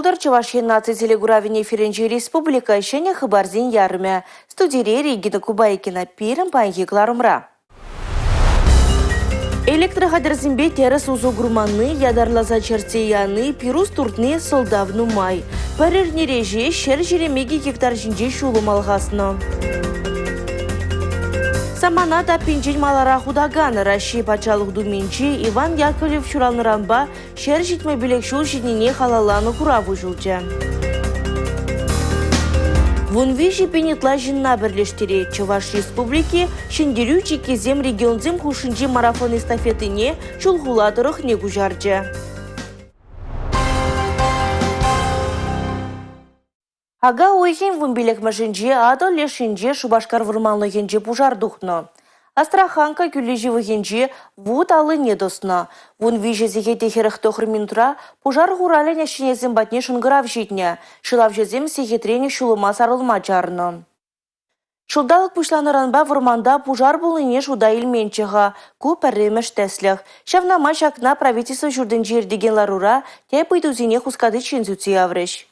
пултӑр. Чӑваш Ен наци телекуравӗн эфирӗнчи республика ҫӗнӗ хыпарсен ярӑмӗ. Студире Регина Кубайкина. Пирӗн паянхи кӑларӑмра. Электрохатӗрсемпе тӗрӗс усӑ курманни, ятарласа чӗртсе яни, пирус туртни сӑлтав нумай. Пӗр эрнере ҫеҫ 122 гектар ҫинче ҫулӑм алхаснӑ. Самана таппинчен маларах утакан Раҫҫей Патшалӑх Думинче Иван Яковлев ҫуралнӑранпа 175 ҫул ҫитнине халалланӑ курав уҫӑлчӗ. 13 пин ытла ҫынна пӗрлештерет Чӑваш Республики Ҫӗнтерӳ чиккисем регионсем хушшинчи марафон эстафетине Чулхула тӑрӑхне куҫарчӗ. Ака уйӑхӗн 15-мӗшӗнче Атӑл леш енче Шупашкар вӑрманлӑхӗнче пушар тухнӑ. Астраханка кӳлли ҫывӑхӗнче вут аллине тӑснӑ. 13 сехете 49 минутра пушар хуралӗн ӗҫченӗсем патне шӑнкӑрав ҫитнӗ. Ҫӑлавҫӑсем сехетрен ҫулӑма сарӑлма чарнӑ. Ҫулталӑк пуҫланнӑранпа вӑрманта пушар пулнине шута илменччӗ-ха. Ку пӗрремӗш тӗслӗх. Ҫавна май ҫакна правительство ҫуртӗнче иртекен ларура тӗп ыйтусене хускатиччен сӳтсе яврӗҫ.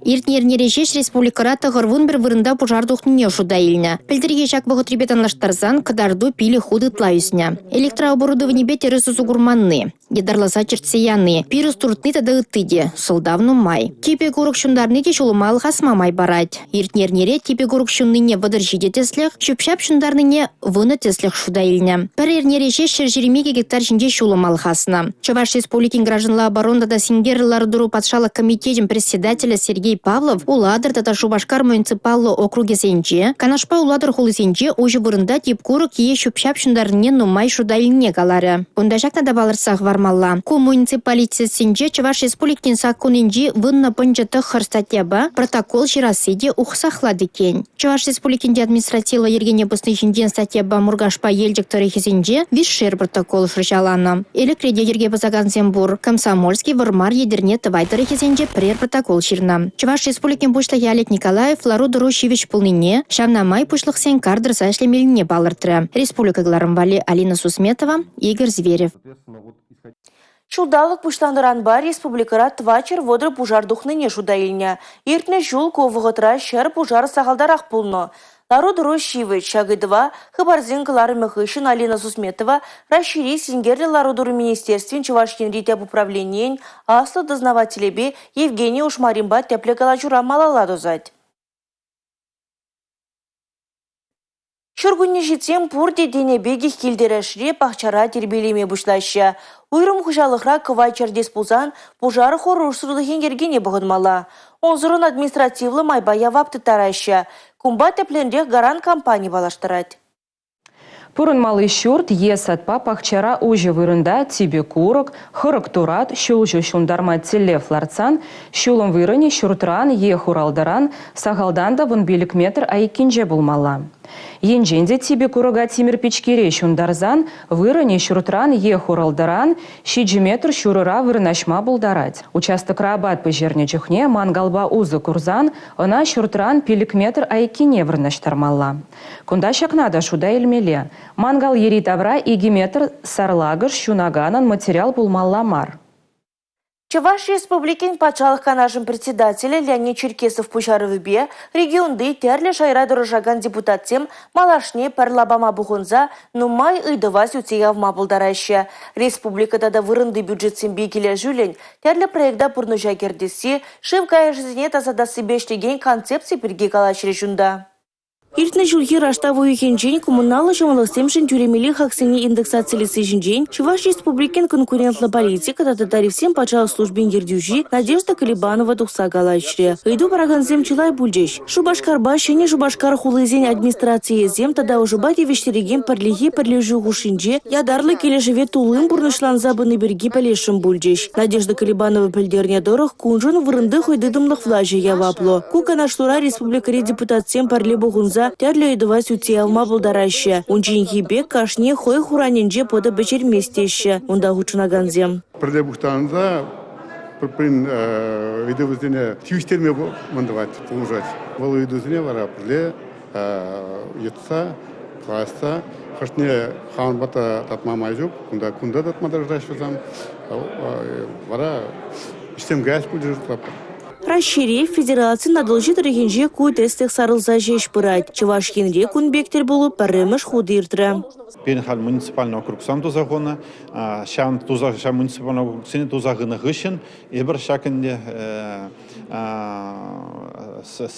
Иртнӗ эрнере ҫеҫ республикӑра 91 вырӑнта пушар тухнине шута илнӗ. Пӗлтӗрхи ҫак вӑхӑтрипе танлаштарсан кӑтарту 5 хут ытла ӳснӗ. Электрооборудованипе тӗрӗс усӑ курманни, ятарласа чӗртсе яни, пирус туртни тата ытти те сӑлтав нумай. Типӗ курӑк ҫунтарни те ҫулӑма алхасма май парать. Иртнӗ эрнере типӗ курӑк ҫуннине 37 тӗслӗх, ҫӳп-ҫап ҫунтарнине вунӑ тӗслӗх шута илнӗ. Пӗр эрнере ҫеҫ 122 гектар ҫинче ҫулӑм алхаснӑ. Чӑваш Республикин гражданла оборона тата синкерлӗ лару-тӑру патшалӑх комитечӗн председателӗ Сергей Павлов Улатӑр тата Шупашкар муниципаллӑ округӗсенче, Канашпа Улатӑр хулисенче уҫӑ вырӑнта тип курӑк е ҫӳп-ҫап ҫунтарнине нумай шута илнине каларӗ. Кунта ҫакна та палӑртса хӑвармалла. Ку муниципалитетсенче Чӑваш Республикин саккунӗнчи вуннӑ пӑнчӑ тӑххӑр статьяпа протокол ҫырасси те уксахлать иккен. Чӑваш Республикинчи административлӑ йӗркене пӑсни ҫинчен статьяпа Муркашпа Елчӗк тӑрӑхӗсенче виҫшер протокол шӑрҫаланӑ. Элӗкре те йӗрке пӑсакансем пур. Комсомольски, Вӑрмар, Етӗрне, Тӑвай тӑрӑхӗсенче пӗрер протокол ҫырнӑ. Чӑваш Республикин Пуҫлӑхӗ Олег Николаев лару-тӑру ҫивӗч пулнине, ҫавна май пуҫлӑхсен кар тӑрса ӗҫлемеллине палӑртрӗ. Республика кӑларӑм валли Алина Сусметова, Игорь Зверев. Ҫулталӑк пуҫланнӑранпа республикӑра 430 пушар тухнине шута илнӗ. Иртнӗ ҫул ку вӑхӑтра 100 пушар сахалтарах пулнӑ. Лару-тӑру ҫивӗч. Ҫак ыйтӑва хыпарсен кӑларӑмӗ хыҫҫӑн Алина Сусметова Раҫҫейри синкерлӗ лару-тӑру министерствин Чӑваш Енри тӗп управленийӗн аслӑ дознавателӗпе Евгений Ушмаринпа тӗплӗ калаҫура малалла тӑсать. Ҫуркунне ҫитсен пурте тенӗ пекех кил-тӗрӗшре, пахчара тирпейлеме пуҫлаҫҫӗ. Уйрӑм хуҫалӑхра кӑвайт чӗртес пулсан пушар хӑрушсӑрлӑхӗн йӗркине пӑхӑнмалла. Унсӑрӑн административлӑ майпа явап тыттараҫҫӗ. Кунпа тӗплӗнрех «Гарант» компани паллаштарать. Пурӑнмалли ҫурт е садпа пахчара уҫӑ вырӑнта типӗ курӑк, хӑрӑк турат, ҫулҫӑ ҫунтарма тӗллев лартсан ҫулӑм вырӑнӗ ҫуртран е хуралтӑран сахалтан та 15 метр айккинче пулмалла. Енчен те типӗ курӑка тимӗр пичкере ҫунтарсан вырӑнӗ ҫуртран е хуралтӑран ҫичӗ метр ҫурӑра вырнаҫма пултарать. Участокра апат пӗҫернӗ чухне мангалпа усӑ курсан ӑна ҫуртран пилӗк метр айккине вырнаҫтармалла. Кунта ҫакна та шута илмелле. Мангал йӗри-тавра икӗ метр сарлакӑш ҫунаканӑн материал пулмалла мар. Чӑваш Республикин Патшалӑх Канашӗн Председателӗ Леонид Черкесов пуҫарӑвӗпе регионти тӗрлӗ шайра тӑрӑшакан депутатсем малашне пӗр лапама пухӑнса нумай ыйтӑва сӳтсе явма пултараҫҫӗ. Республика тата вырӑнти бюджетсемпе килӗшӳллӗн тӗрлӗ проекта пурнӑҫа кӗртесси, шыв каяшӗсене тасатассипе ӗҫлекен концепци пирки калаҫрӗҫ унта. Иртнӗ ҫулхи раштав уйӑхӗнчен коммуналлӑ ҫӑмӑллӑхсемшӗн тӳлемелли хаксене индексацилесси ҫинчен Чӑваш Республикин конкурентлӑ политика тата тарифсен патшалӑх службин ертӳҫи Надежда Колебанова тухса калаҫрӗ. Ыйту паракансем чылай пулчӗҫ. Шупашкарпа Ҫӗнӗ Шупашкар хулисен администрацийӗсем тата ӑшӑпа тивӗҫтерекен пӗрлехи пӗрлешӳ хушшинче ятарлӑ килӗшӗве туллин пурнӑҫланса пыни пирки пӗлесшӗн пулчӗҫ. Надежда Колебанова пӗлтернӗ тӑрӑх, куншӑн вырӑнти хӑй тытӑмлӑх влаҫӗ яваплӑ. Ку канашлура республикӑри депутатсем пӗрле пухӑнса тӗрлӗ ыйтӑва сӳтсе явма пултараҫҫӗ. Унчченхи пек кашни хӑй хуранӗнче пӑтӑ пӗҫермест теҫҫӗ унта хутшӑнакансем. Пӗрле пуҫтарӑнса пӗр-пӗрин ыйтӑвӗсене тивӗҫтерме мӑн тӑвать, пулӑшать. Вӑл ыйтусене вара пӗрле йӑтса, калаҫса хӑшне хамӑрпа та татма май ҫук. Кунта кунта татма тӑрӑшаҫҫӗ вӗсем. Вара ӗҫсем каяс пулчӗ шутлатпӑр. Раҫҫейре федерацин Атӑлҫи тӑрӑхӗнче ку тӗслӗх сарӑлса ҫеҫ пырать. Чӑваш Енре кун пек тӗл пулу пӗрремӗш хут иртрӗ. Пирӗн халь муниципальный округсем туса хунӑ. Ҫав туса ҫав муниципальный округсене туса хунӑ хыҫҫӑн эпир ҫак ӗнтӗ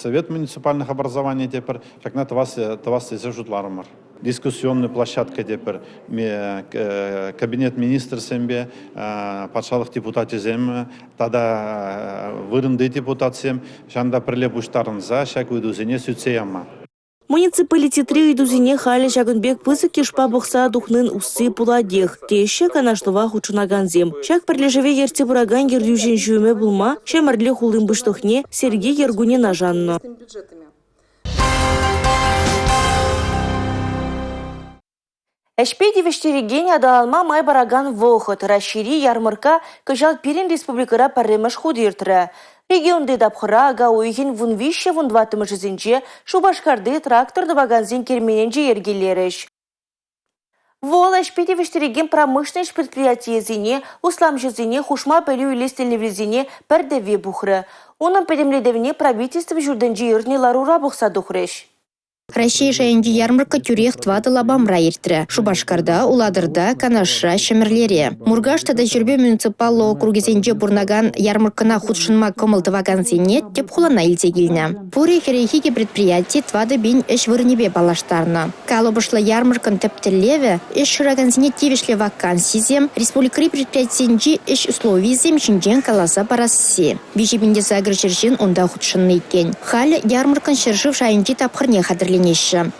Совет муниципальных образований тепӗр ҫакна тӑвас тесе шутларӑмӑр. Дискуссионный площадка тепӗр кабинет министрсемпе патшалӑх депутачӗсем тата вырӑнти депутатсем ҫавӑнта пӗрле пуҫтарӑнса ҫак ыйтусене сӳтсе яма. Муниципалитетри ыйтусене халӗ ҫакӑн пек пысӑк йышпа пӑхса тухнин усси пулатех теҫҫӗ канашлӑва хутшӑнакансем. Ҫак пӗрлешӗве ертсе пыракан ертӳҫӗн ҫумӗ пулма Ҫӗмӗрле хулин пуҫлӑхне Сергей Ергунина шаннӑ. Ӗҫпе тивӗҫтерекен аталанма май паракан вӑхӑт Раҫҫейри ярмӑркка кӑҫал пирӗн республикӑра пӗрремӗш хут иртрӗ. Регионти тапхӑра ака уйӑхӗн 13-14-мӗшӗсенче Шупашкарти трактор тӑвакансен керменӗнче йӗркелерӗҫ. Вӑл ӗҫпе тивӗҫтерекен промышленноҫ предприятийӗсене, усламҫӑсене хушма пӗлӳ илес тӗллевлисене пӗр тӗвве пухрӗ. Унӑн пӗтӗмлетӗвне правительство ҫуртӗнче иртнӗ ларура пӑхса тухрӗҫ. Раҫҫей шайӗнчи ярмӑркка тӳрех тӑватӑ лапамра иртрӗ: Шупашкарта, Улатӑрта, Канашра, Ҫӗмӗрлере. Муркаш тата Ҫӗрпӳ муниципаллӑ округӗсенче пурӑнакан ярмӑрккӑна хутшӑнма кӑмӑл тӑвакансене тӗп хулана илсе килнӗ. Пурӗ 42 предприяти 4 пин ӗҫ вырӑнӗпе паллаштарнӑ. Калӑпӑшлӑ ярмӑрккӑн тӗп тӗллевӗ – ӗҫ шыракансене тивӗҫлӗ вакансисем, республикӑри предприятисенчи ӗҫ условийӗсем ҫинчен каласа парасси. 3800 ҫын унта хутшӑннӑ иккен. Халӗ ярмӑрккӑн ҫӗршыв шайӗнчи тапхӑрне хатӗрленеҫҫӗ.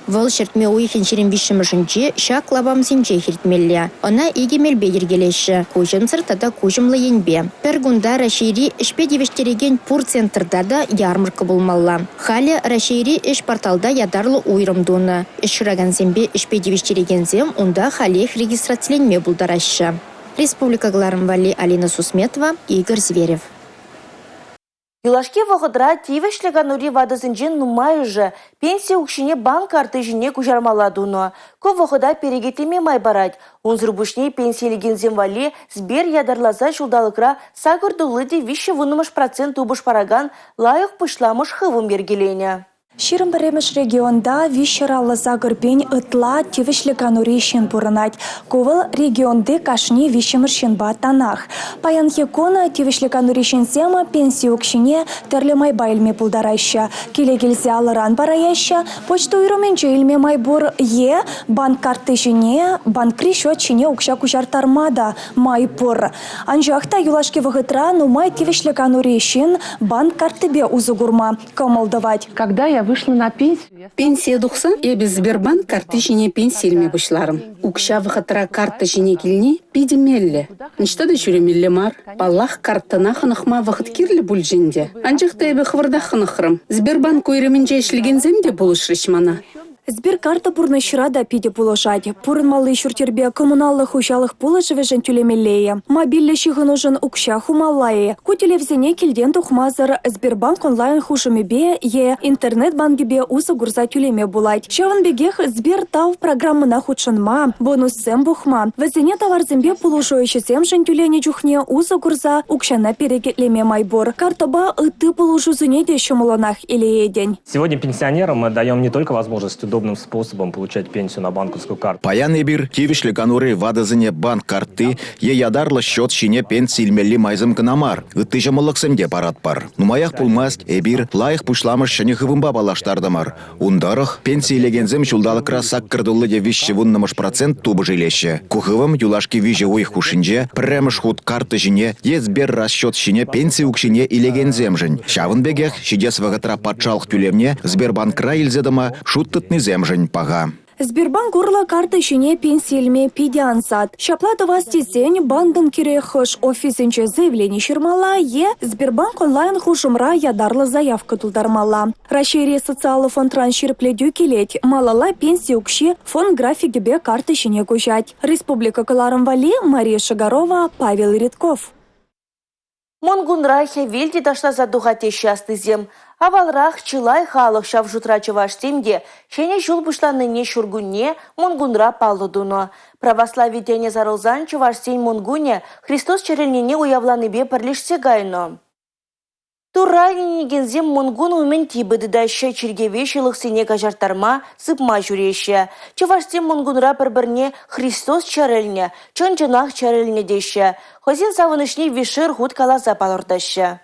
Вӑл ҫӗртме уйӑхӗн 23-мӗшӗнче ҫак лапамсенчех иртмелле. Ӑна икӗ мелпе йӗркелеҫҫӗ – куҫӑмсӑр тата куҫӑмлӑ енпе. Пӗр кунта Раҫҫейри ӗҫпе тивӗҫтерекен пур центрта та ярмӑрккӑ пулмалла. Халӗ Раҫҫейри ӗҫ порталта ятарлӑ уйрӑм тунӑ. Ӗҫ шыракансемпе ӗҫпе тивӗҫтерекенсем унта халех регистрациленме пултараҫҫӗ. Республика кӑларӑм валли Алина Сусметова, Игорь Зверев. Юлашки вӑхӑтра тивӗҫлӗ канури ватӑсенчен нумайӑшӗ пенси укҫине банк картти ҫине куҫармалла тунӑ. Ку вӑхӑта перекетлеме май парать. Унсӑр пуҫне пенси илекенсем валли Сбер ятарласа ҫулталӑкра 8,3 процент тупӑш паракан лайӑх пуҫламӑш хывӑм йӗркеленӗ. 21-мӗш регионта 358 пин ытла тивӗҫлӗ канури ҫын пурӑнать. Ку вӑл регионти кашни виҫҫӗмӗш ҫынпа танах. Паянхи кун тивӗҫлӗ канури ҫынсем пенси укҫине тӗрлӗ майпа илме пултараҫҫӗ. Киле килсе алӑран параяҫҫӗ, почта уйрӑмӗнче илме май пур е банк картти ҫине, банкри счет ҫине укҫа куҫарттарма та май пур. Анчах та юлашки вӑхӑтра нумай тивӗҫлӗ канури ҫын банк карттипе усӑ курма кӑмӑл тӑвать. Когда я вышла на пенсию, Пенсие тухсан эпӗ Сбербанк картти ҫине пенси илме пуҫларӑм. Укҫа вӑхӑтра карта ҫине килни питӗ меллӗ. Ниҫта та ҫӳремелле мар. Паллах, карттӑна хӑнӑхма вӑхӑт кирлӗ пулчӗ ӗнтӗ. Анчах та эпӗ хӑвӑртах хӑнӑхрӑм. Сбербанк уйрӑмӗнче ӗҫлекенсем те пулӑшрӗҫ мана. Сберкарта пурнӑҫра та питӗ пулӑшать. Пурӑнмалли ҫурт-йӗрпе коммуналлӑ хуҫалӑх пулӑшӑвӗшӗн тӳлемелле-и, мобильлӗ ҫыхӑнушӑн укҫа хумалла-и? Ку тӳлевсене килтен тухмасӑр Сбербанк онлайн хушӑмӗпе е интернет-банкӗпе усӑ курса тӳлеме пулать. Ҫавӑн пекех Сбертав программӑна хутшӑнма, бонуссем пухма, вӗсене таварсемпе пулӑшу ӗҫӗсемшӗн тӳленӗ чухне усӑ курса укҫана перекетлеме май пур. Карттӑпа ытти пулӑшусене те ҫӑмӑллӑнах илеетӗн. Сегодня пенсионерам мы даем не только возможность удобным способом получать пенсию на банковскую карту. Паян эпир тивӗҫлӗ канури ватӑсене банк картти е ятарлӑ счет ҫине пенси илмелли майсем кӑна мар, ытти ҫӑмӑллӑхсем те паратпӑр. Нумаях пулмасть эпир лайӑх пуҫламӑш ҫӗнӗ хывӑмпа паллаштартӑмӑр. Ун тӑрӑх пенси илекенсем ҫулталӑкра саккӑр тулли те виҫҫӗ вуннӑмӗш процент тупӑш илеҫҫӗ. Ку хывӑм юлашки виҫӗ уйӑх хушшинче пӗрремӗш хут карта ҫине е Сберрасчет ҫине пенси укҫине илекенсемшӗн. Ҫавӑн пекех ҫитес вӑхӑтра патшалӑх тӳлевне Сбербанкра илсе тӑма шут тытнисемшӗн паха. Сбербанк урлӑ карта ҫине пенси илме питӗ ансат. Ҫапла тӑвас тесен банкӑн кирек хӑш офисӗнче заявлени ҫырмалла е Сбербанк онлайн хушӑмра ятарлӑ заявка тултармалла. Раҫҫейри социаллӑ фондран ҫирӗплетӳ килет. Малалла пенси укҫи фонд графикӗпе карта ҫине куҫать. Республика кӑларӑм валли Мария Шигарова, Павел Редков. Мӑнкунра хӗвел те ташласа тухать теҫҫӗ аслисем. Авалрах чылай халӑх, ҫав шутра чӑвашсем те, Ҫӗнӗ ҫул пуҫланнине ҫуркунне Мӑнкунра паллӑ тунӑ. Православи тӗнӗ сарӑлсан чӑвашсен Мӑнкунӗ Христос чӗрӗлнине уявланипе пӗрлешсе кайнӑ. Турра ӗненекенсем Мӑнкун умӗн типӗ тытаҫҫӗ, чиркӗве ҫылӑхсене каҫарттарма, сыпма ҫӳреҫҫӗ. Чӑвашсем Мӑнкунра пӗр-пӗрне «Христос чӗрӗлнӗ», чӑн-чӑнах чӗрӗлнӗ теҫҫӗ. Хӑйсен савӑнӑҫне виҫшер хут каласа палӑртаҫҫӗ.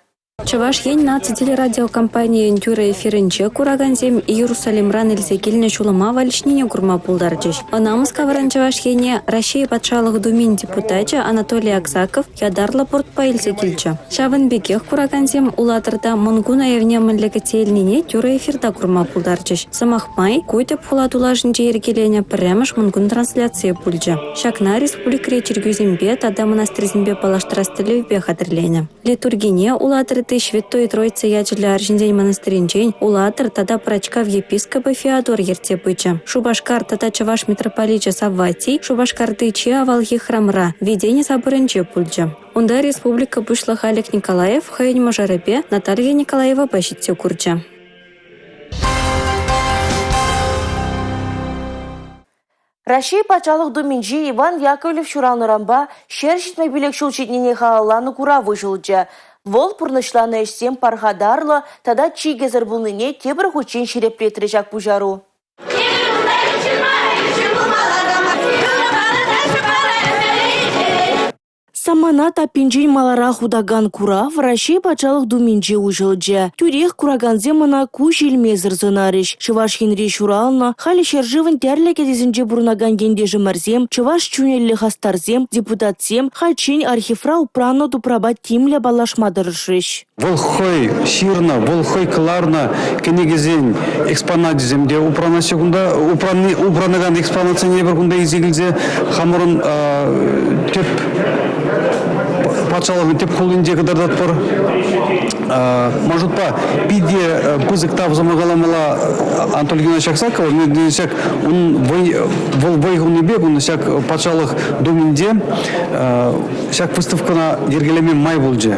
Чӑваш Ен наци телерадиокомпанийӗн тӳрӗ эфирӗнче куракансем Иерусалимран илсе килнӗ ҫулӑма валеҫнине курма пултарчӗҫ. Ӑна Мускавран Чӑваш Ене Раҫҫей Патшалӑх Думин депутачӗ Анатолий Аксаков ятарлӑ портпа илсе килчӗ. Ҫавӑн пекех куракансем Улатӑрта Мӑнкун уявне мӗнле кӗтсе илнине тӳрӗ эфирта курма пултарчӗҫ. Сӑмах май, ку тӗп хула тулашӗнче йӗркеленӗ пӗрремӗш Мӑнкун трансляцийӗ пулчӗ. Ҫакна республикӑри чиркӳсемпе тата мӑнастирсемпе паллаштарас тӗллевпе хатӗрленӗ. Литургине Улатӑрти Ҫветтуй Троица ячӗллӗ арҫынсен мӑнастирӗнчен Улатӑр тата Пӑрачкав епископӗ Феодор ертсе пычӗ. Шупашкар тата Чӑваш митрополичӗ Савватий Шупашкарти чи авалхи храмра, Введени соборӗнче пулчӗ. Унта республика Пуҫлӑхӗ Олег Николаев хӑйӗн мӑшӑрӗпе Наталья Николаевапа ҫитсе курчӗ. Раҫҫей Патшалӑх Думинче Иван Яковлев ҫуралнӑранпа 175 ҫул ҫитнине халалланӑ курав уҫӑлчӗ. Вӑл пурнӑҫланӑ ӗҫсем пархатарлӑ тата чикӗсӗр пулнине тепӗр хутчен ҫирӗплетрӗ ҫак пуҫару. Самана таппинчен маларах утакан курав Раҫҫей Патшалӑх Думинче уҫӑлчӗ. Тӳрех куракансем ӑна куҫ илмесӗр сӑнарӗҫ. Чӑваш Енре ҫуралнӑ, халӗ ҫӗршывӑн тӗрлӗ кӗтесӗнче пурӑнакан ентешӗмӗрсем, чӑваш чунӗллӗ хастарсем, депутатсем хальччен архивра упраннӑ тупрапа тимлӗ паллашма тӑрӑшрӗҫ. Вӑл хӑй ҫырнӑ, вӑл хӑй кӑларнӑ кӗнекесен экспоначӗсем те упранаҫҫӗ кунта. Упранни, упранакан экспонатсене эпир кунта илсе килсе хамӑрӑн тӗп патшалӑхӑн тӗп хулинче кӑтартатпӑр. Ман шутпа, питӗ пысӑк тав сӑмах каламалла Анатолий Геннадьевич Аксакова. Ҫак ун вӑй, вӑл вӑй хунипе кунта ҫак патшалӑх думинче Ҫак выставкӑна йӗркелеме май пулчӗ.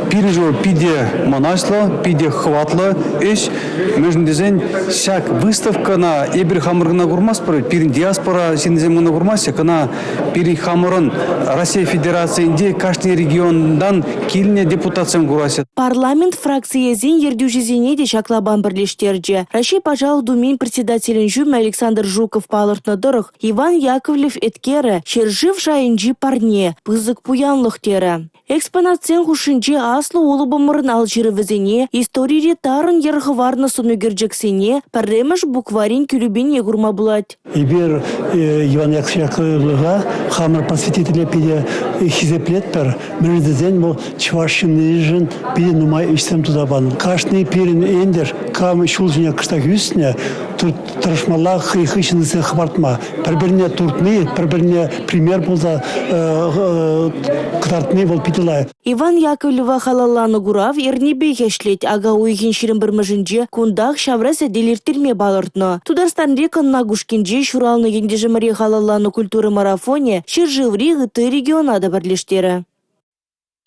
Пирӗн ҫул питӗ мӑнаҫлӑ, питӗ хӑватлӑ ӗҫ. Мӗншӗн тесен ҫак выставкӑна эпир хамӑр кӑна курмастпӑр, пирӗн диаспора ҫыннисем кӑна курмаҫҫӗ, кӑна пирӗн хамӑрӑн Россия Федерацийӗнчи кашни регионтан килнӗ депутатсем кураҫҫӗ. Парламент фракцийӗсен ертӳҫисене те ҫак лапам пӗрлештерчӗ. Раҫҫей Патшалӑх Думин председателӗн ҫумӗ Александр Жуков палӑртнӑ тӑрӑх, Иван Яковлев еткерӗ ҫӗршыв шайӗнчи парне, пысӑк пуянлӑх терӗ. Экспонатсен хушшинче аслӑ улӑпӑмӑрӑн ал ҫырӑвӗсене, историре тарӑн йӗр хӑварнӑ сӑн ӳкерчӗксене, пӗрремӗш букварӗн кӳлепине курма пулать. Эпир Иван Яковлева хамӑр просветителе питӗ хисеплетпӗр. Мӗншӗн тесен вӑл чӑваш ҫыннишӗн питӗ нумай ӗҫсем туса панӑ. Кашни пирӗн ентеш кам ҫул ҫине кӑштах ӳснӗ, тӑрӑшмалла хӑй хыҫҫӑн хӑпартма. Пӗр-пӗрне туртни, пӗр-пӗрне пример пулса кӑтартни вӑл питӗ лайӑх. Иван Яковлева халалланӑ курав эрнипех ӗҫлет. Ака уйӑхӗн 21-мӗшӗнче кунтах ҫавра сӗтел ирттерме палӑртнӑ. Тутарстанри Кӑнна Кушкинче ҫуралнӑ ентешӗмӗре халалланӑ культура марафонӗ ҫӗршыври ытти региона та пӗрлештерӗ.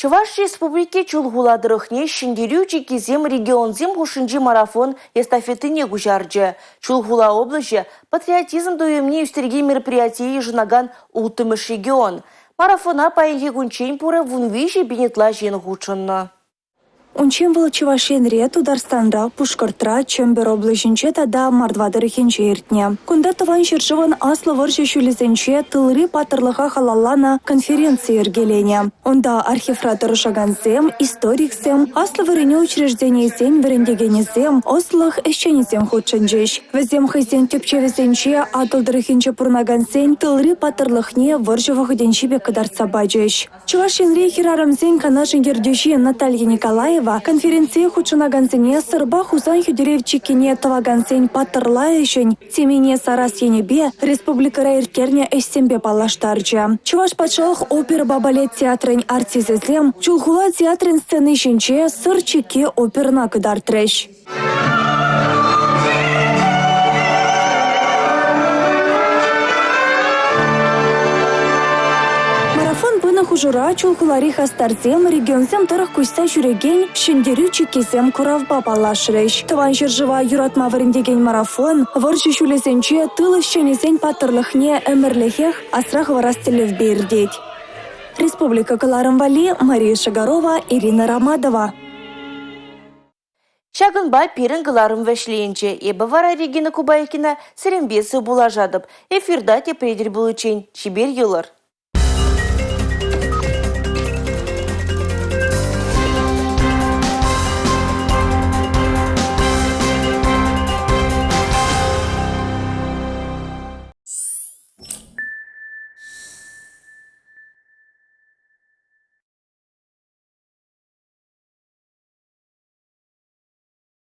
Чӑваш Республики Чулхула тӑрӑхне «Ҫӗнтерӳ чиккисем» регионсем хушшинчи марафон эстафетине куҫарчӗ. Чулхула облаҫӗ патриотизм туйӑмне ӳстерекен мероприятие йышӑнакан улттӑмӗш регион. Марафона паянхи кунччен пурӗ 13 пин ытла ҫын хутшӑннӑ. Унччен вӑл Чӑваш Енре, Тутарстанра, Пушкӑртра, Чӗмпӗр облаҫӗнче тата Мордва тӑрӑхӗнче иртнӗ. Кунта Тӑван ҫӗршывӑн Аслӑ вӑрҫӑ ҫулӗсенче тылри паттӑрлӑха халалланӑ конференци йӗркеленӗ. Унта архивра тӑрӑшакансем, историксем, аслӑ вӗренӳ учрежденийӗсен вӗрентекенӗсем, ӑслӑх ӗҫченӗсем хутшӑнчӗҫ. Вӗсем хӑйсен тӗпчевӗсенче Атӑл тӑрӑхӗнче пурӑнакансен тылри паттӑрлӑхне вӑрҫӑ вӑхӑтӗнчи пек кӑтартса пачӗҫ. Чӑваш Енри хӗрарӑмсен канашӗн ертӳҫи Наталья Николаева конференцие хутшӑнакансене Сӑрпа Хусан хӳтӗлев чиккине тӑвакансен паттӑрла ӗҫӗн темине сарас енӗпе республикӑра ирттернӗ ӗҫсемпе паллаштарчӗ. Чӑваш патшалӑх оперӑпа балет театрӗн артисчӗсем Чулхула театрӗн сцени ҫинче «Сӑр чикки» оперӑна кӑтартрӗҫ. Марафон пынӑ хушӑра Чулхулари хастарсем регионсем тӑрӑх куҫса ҫӳрекен «Ҫӗнтерӳ чиккисем» куравпа паллашрӗҫ. Тӑван ҫӗршыва юратма вӗрентекен марафон вӑрҫӑ ҫулӗсенче тыл ӗҫченӗсен паттӑрлӑхне ӗмӗрлӗхех асра хӑварас тӗллевпе иртет. Республика кӑларӑм валли Мария Шагарова, Ирина Ромадова. Ҫакӑнпа пирӗн кӑларӑм вӗҫленчӗ. Эпӗ вара Регина Кубайкина сирӗнпе сывпуллашатӑп. Эфирта тепре тӗл пуличчен чипер юлӑр.